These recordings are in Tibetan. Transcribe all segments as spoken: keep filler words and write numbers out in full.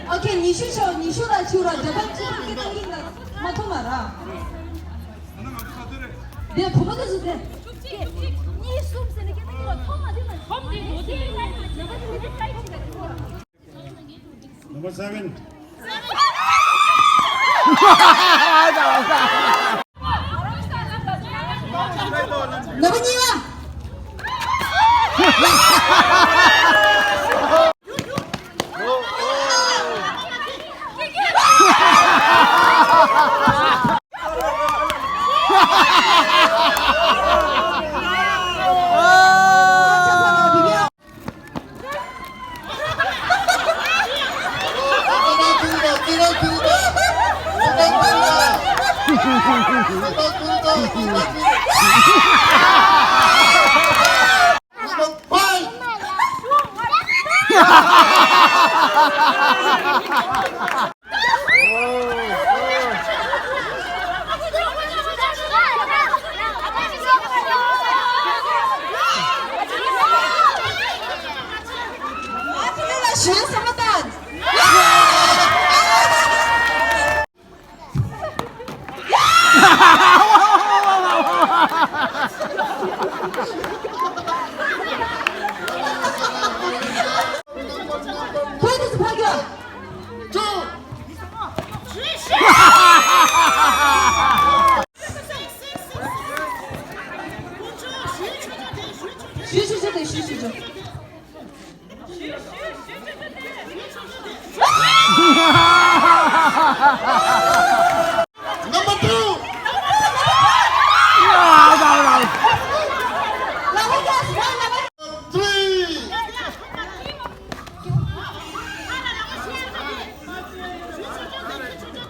ཨོ་ཁེ། ཉི་ཤུ་ཤོག་ཉི་ཤུ་ལ་ཆུ་ར་འདྲ་པ་ཆུ་ར་ཀེ་ཏང་གི་ལ་མ་ཐོང་མ་ར། དེ་བུ་མོ་དེ་ཟུག་དེ། གཉིས་གསུམ་ཟེར་ནས་ཀེ་ཏང་གི་ལ་ཐོང་མ་དེ་མ་ཐོང་དེ་ནོ་དེ་ལ་ནམ་པ་དེ་ནི་ཀ་ཡི་ཆི་ལ་ཐོང་། Number seven. ནམ་པ་གཉིས་པ། Number two. Three.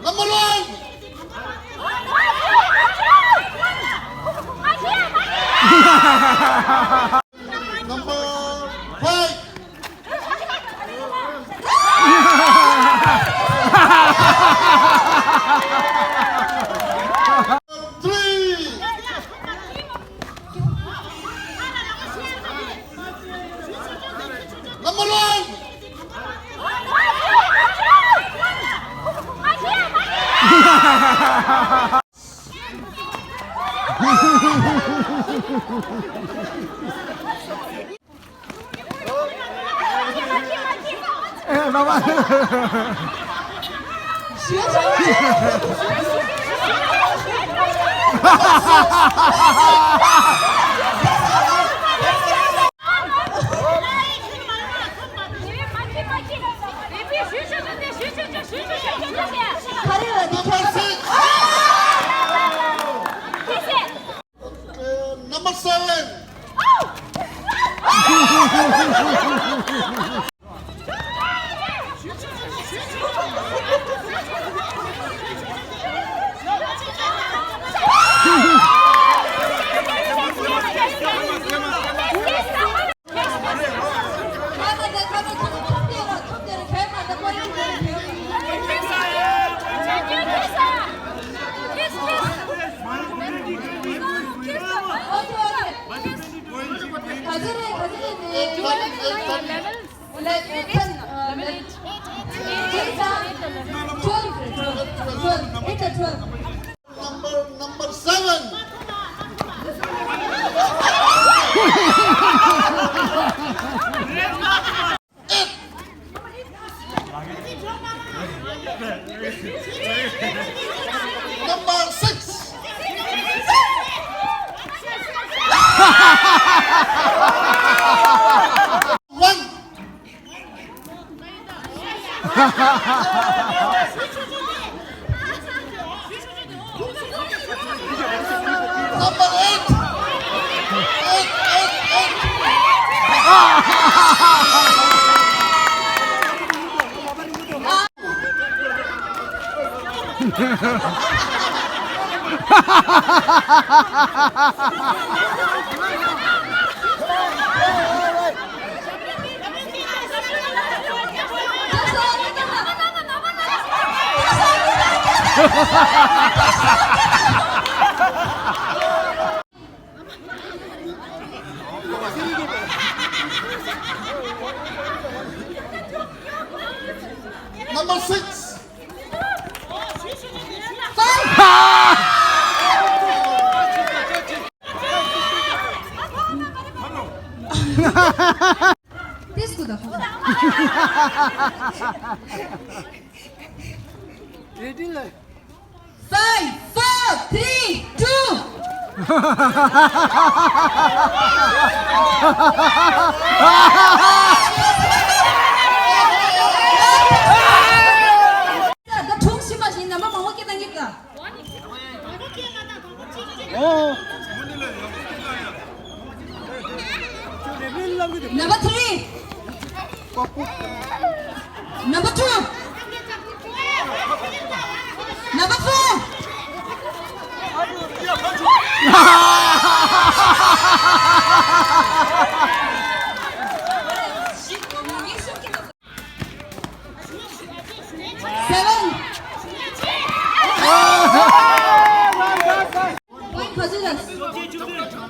Number one. Number five. Three. Number one. Number seven. Number, number seven. Number six. One. Number eight. Eight, eight, eight. Number six. This good. Ready, like. Five, four, three, two. ད་གྲོངས་ཤི་མ་ཤི་ནམ་པ་མང་པོ་སྐད་བཏང་གི་ག། ཨོ། Number three. Number two. Number four. Seven. Point positions. བཅོ་བརྒྱད་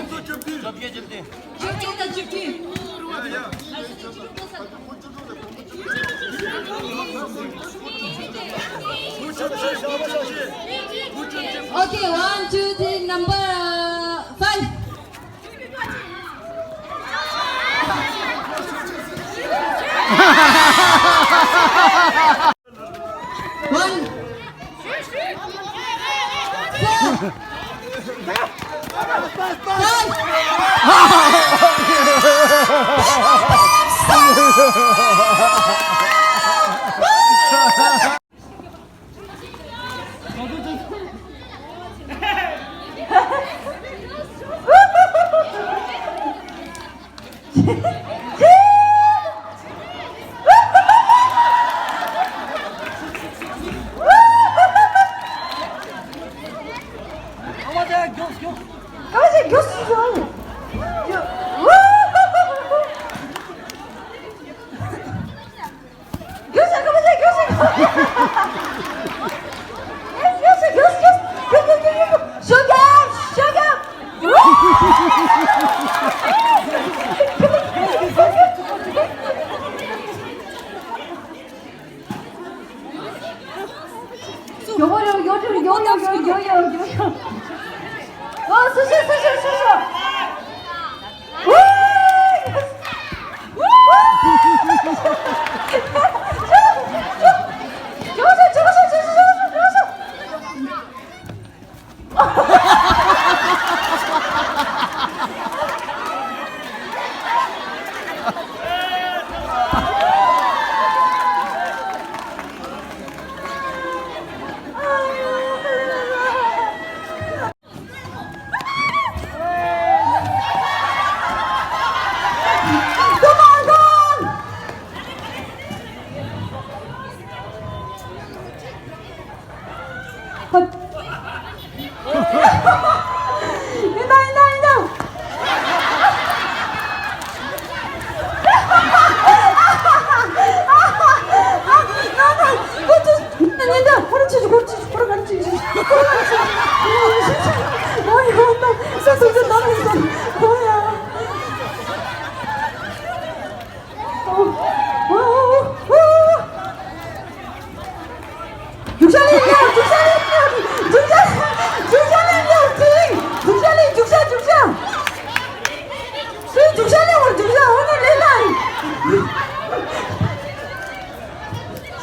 བཅོ་བརྒྱད་བཅོ་བརྒྱད། བཅོ་བརྒྱད་དང་བཅུ་བདུན། Okay, one, two, three, number, uh, five. One. Four. Five. རྒྱུག་ཤར་ལས་ལས་རྒྱུག་ཤར་ལས་ལས་རྒྱུག་ཤར་རྒྱུག་ཤར་ལས་ལས་རྒྱུག་ཤར་ལས་རྒྱུག་ཤར་རྒྱུག་ཤར། སུའི་རྒྱུག་ཤར་ལས་བར་རྒྱུག་ཤར་འོ་ནི་ལས་ལ།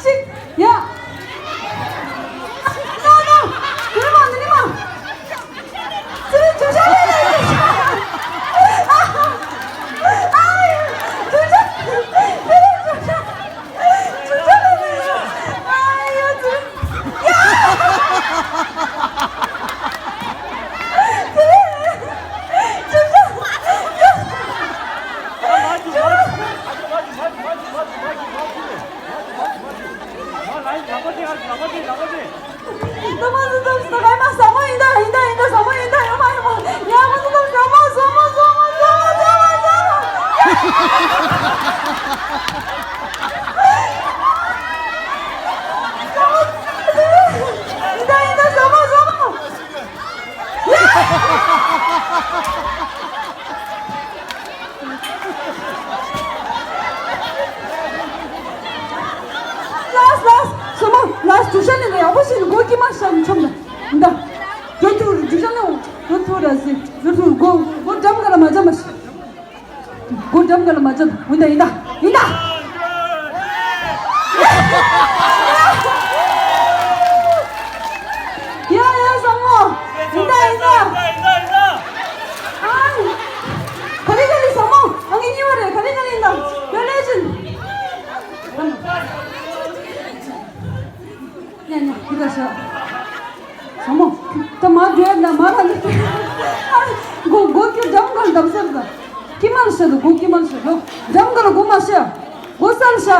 ཤིག་ཡ། ན་ན། ནི་མ་ནི་མ། ཡག་པོ་བྱས་ནས་སྒོ་དཀྱིལ་མ་བཞག་ནས་ཆོག་ན། འདི། འགྲོ་ཐུབ་རེད། འཇུག་བྱ་ནི་འགྲོ་ཐུབ་རེད་ཟེར། འགྲོ་ཐུབ། སྒོ་སྒོ་འགྲམ་ག་ལ་མ་འཇབ་མ་ཤི། སྒོ་འགྲམ་ག་ལ་མ་འཇབ། འོ་ད་ཡིན་ད་ཡིན་ད། ཡ་ཡ་བཟང་མོ། ཡིན་ད་ཡིན་ད། ཨང་། ག་ལེ་ག་ལེ་བཟང་མོ། ཨང་གཉིས་པ་རེད། ག་ལེ་ག་ལེ་ཡིན་ད། ཡ་ལེ་ཅིན། ཉ་ཉ་འདི་ག་ཤ། ཞྭ་མོ། ད་མ་འགྲོ་ན་མ་ར་ནི། སྒོ་སྒོ་ཀྱི་འགྲམ་ག་འགྲམ་སར་ད། ཀྱི་མར་ཤ་དུ་སྒོ་ཀྱི་མར་ཤ་ལོ། འགྲམ་ག་ལ་སྒོ་མ་ཤ། སྒོ་སར་ཤ།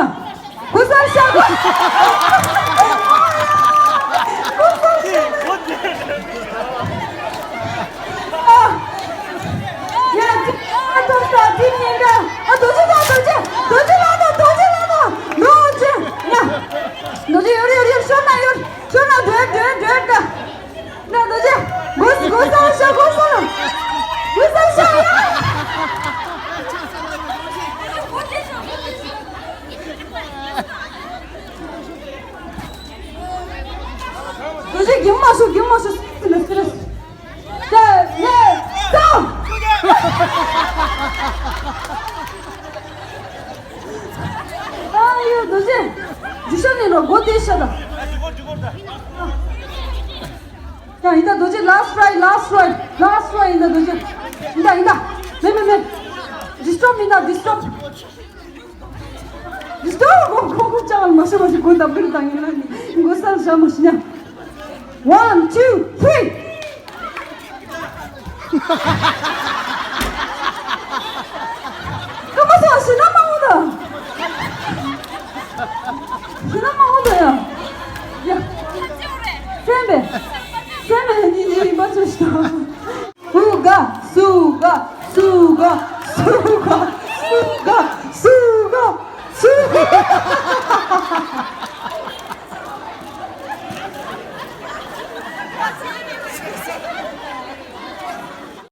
སྒོ་སར་ཤ་སྒོ། སྒོ་སར་ཤ། ཨ། ཡ། ཨ་ཐོབ་ས་དེ་ཉིན་འདྲ། ཨ་རྡོ་རྗེ་ལགས་རྡོ་རྗེ། རྡོ་རྗེ་ལགས་དང་རྡོ་རྗེ་ལགས་དང་རྡོ་རྗེ། ཡ། རྡོ་རྗེ་ཡོད་རེད་ཡོད་རེད། ཤོར་ན་ཡོད། ཤོར་ན་འགྲོ་འགྲོ་འགྲོ་འགྲོ། ན་རྡོ་རྗེ། སྒོ་སྒོ་ས་ཤ་སྒོ་ས་ལ། སྒོ་ས་ཤ་ཡ། རྡོ་རྗེ་གིམ་མ་ཤོག་གིམ་མ་ཤོག་སི་ལ་སི་ལ། ད་ཡེ་ད། ཨ་ཡོ་རྡོ་རྗེ། འཇུ་ཤ་ནི་རོ་སྒོ་དེ་ཤ་ད། ཡ་ཡིན་ད་རྡོ་རྗེ། last try, last try, last try ཡིན་ད་རྡོ་རྗེ། ཡིན་ད་ཡིན་ད། མེ་མེ་མེ། disturb ཡིན་ད་disturb། disturb ཁོ་ཁོ་ཁོ་ཅག་མ་ཤི་མ་ཤི་སྒོ་འདབ་ཀིར་བཏང་ཡིན་ན་ནི་སྒོ་སར་བཞག་མ་ཤི་ཉ། One, two, three. ཀ་མ་སོ་ཤི་ན་མ་འོང་ད། ཤི་ན་མ་འོང་ད་ཡ། ཡ། སེམས་པས། སེམས་པས་ནི་ནི་རིམ་པ་ཚོ་ཤི་ད། སུ་ག་སུ་ག་སུ་ག་སུ་ག་སུ་ག་སུ་ག་སུ་ག